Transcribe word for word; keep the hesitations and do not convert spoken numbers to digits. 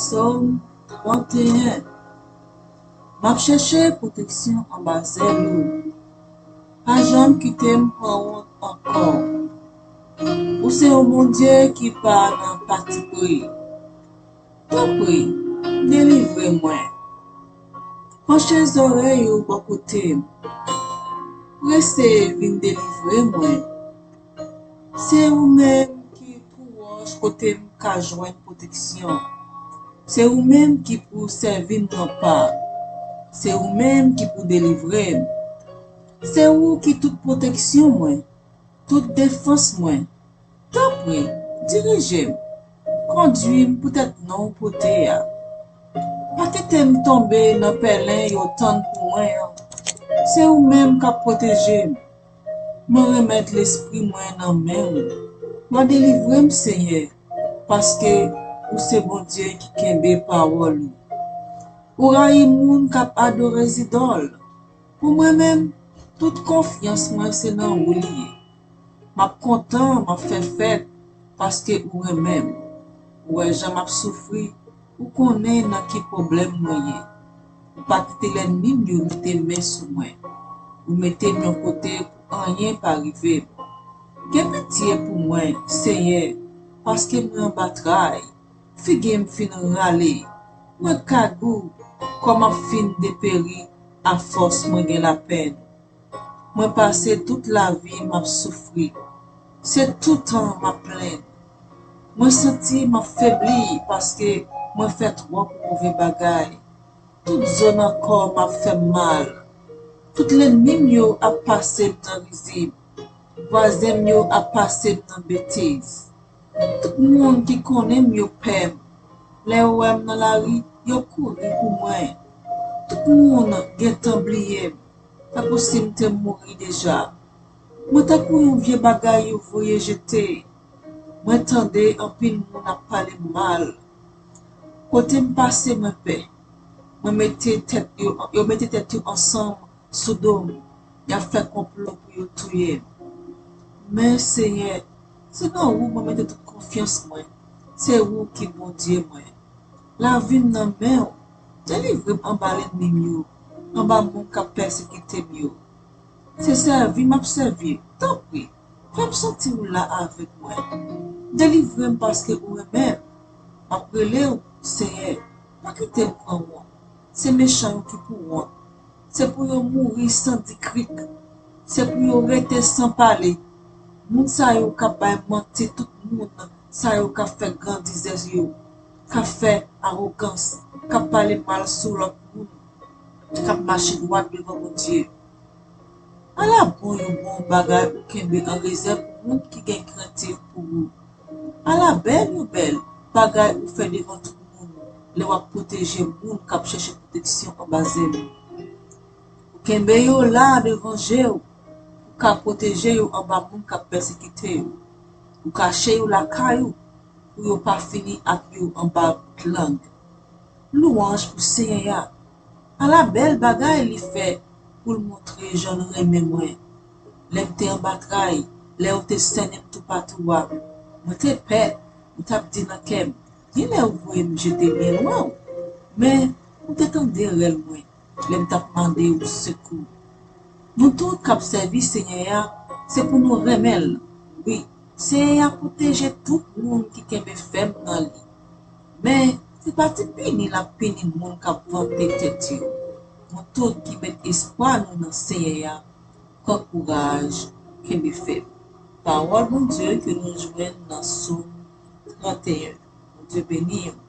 Sòm trannteyen. M ap chèche pwoteksyon anba zèl ou. Pa janm kite m pran wont ankò. Ou se yon Bondye ki pa nan patipri. Tanpri, delivre mwen. Panche zòrèy ou bò kote m. Prese vin delivre mwen. Se ou menm ki pou wòch kote m ka jwenn pwoteksyon. Se ou menm ki pou sèvi m nan pa. Se ou menm ki pou delivre m. Se ou ki tout pwoteksyon mwen, tout defans mwen. Tanpri, dirije m, kondui m poutèt non w pote a. Pa kite m tonbe nan pèlen yo tann pou mwen an. Se ou menm k ap pwoteje m. Mwen remèt lespri mwen nan men w. Mwen delivre m, Senyè, paske ou se Bondye ki kenbe pawòl ou. Ou rayi moun k ap adore zidòl. Pou mwen menm, tout konfyans mwen se nan ou li ye. M ap kontan, m ap fè fèt, paske ou renmen m. Ou wè jan m ap soufri, ou konnen nan ki pwoblèm mwen ye. Ou pa kite lènmi m yo mete men sou mwen. Ou mete m yon kote pou anyen pa rive m. Gen pitye pou mwen, Senyè, paske mwen anba tray. Figi m fin rale. Mwen kagou, kò m ap fin deperi afòs mwen gen lapenn. Mwen pase tout lavi m ap soufri. Se toutan m ap plenn. Mwen santi m ap febli paske mwen fè twòp move bagay. Tout zo nan kò m ap fè m mal. Tout lènmi m yo ap pase m nan rizib. Vwazen m yo ap pase m nan betiz. Tout moun ki konnen m yo pè m. Lè yo wè m nan lari, yo kouri pou mwen. Tout moun gentan bliye m, tankou si m te mouri deja. Mwen tankou yon vye bagay yo voye jete. Mwen tande anpil moun ap pale m mal. Kote m pase, mwen pè. Mwen mete tèt yo, yo mete tèt yo ansanm sou do m. Y ap fè konplo pou yo touye m. Men, Senyè, se nan ou mwen mete tout konfyans mwen. Se ou ki Bondye mwen. Lavi m nan men w. Delivre m anba lènmi m yo, anba moun k ap pèsekite m yo. Se sèvi m ap sèvi w. Tanpri, fè m santi ou la avèk mwen. Delivre m paske ou renmen m. M ap rele w, Senyè, pa kite m pran wont. Se mechan yo ki pou wont. Se pou yo mouri san di krik. Se pou yo rete san pale. Moun sa yo k ap bay manti tout moun, sa yo k ap fè grandizè yo, k ap fè awogans, k ap pale mal sou lòt moun, k ap mache dwat devan Bondye. Ala bon yon bon bagay ou kenbe an rezèv pou moun ki gen krentif pou ou. Ala bèl yon bèl bagay ou fè devan tout moun lè w ap pwoteje moun k ap chèche pwoteksyon anba zèl ou. Ou kenbe yo la devan je w, ou ka pwoteje yo anba moun k ap pèsekite yo. Ou kache yo lakay ou pou yo pa fini ak yo anba bout lang. Louwanj pou Senyè a. Ala bèl bagay li fè pou l montre jan l renmen mwen. Lè m te anba tray, lè yo te sènen m toupatou a, mwen te pè, m t ap di nan kè m, genlè ou voye m jete byen lwen w. Men, ou te tande rèl mwen lè m t ap mande ou sekou. Nou tout k ap sèvi Senyè a, se pou nou renmen l. Wi, Senyè a pwoteje tout moun ki kenbe fèm nan li. Men, se pa ti pini l ap pini moun k ap vante tèt yo. Nou tout ki met espwa nou nan Senyè a, pran kouraj, kenbe fèm. Pawòl Bondye ke nou jwenn nan Sòm trannteyen. Bondye beni w.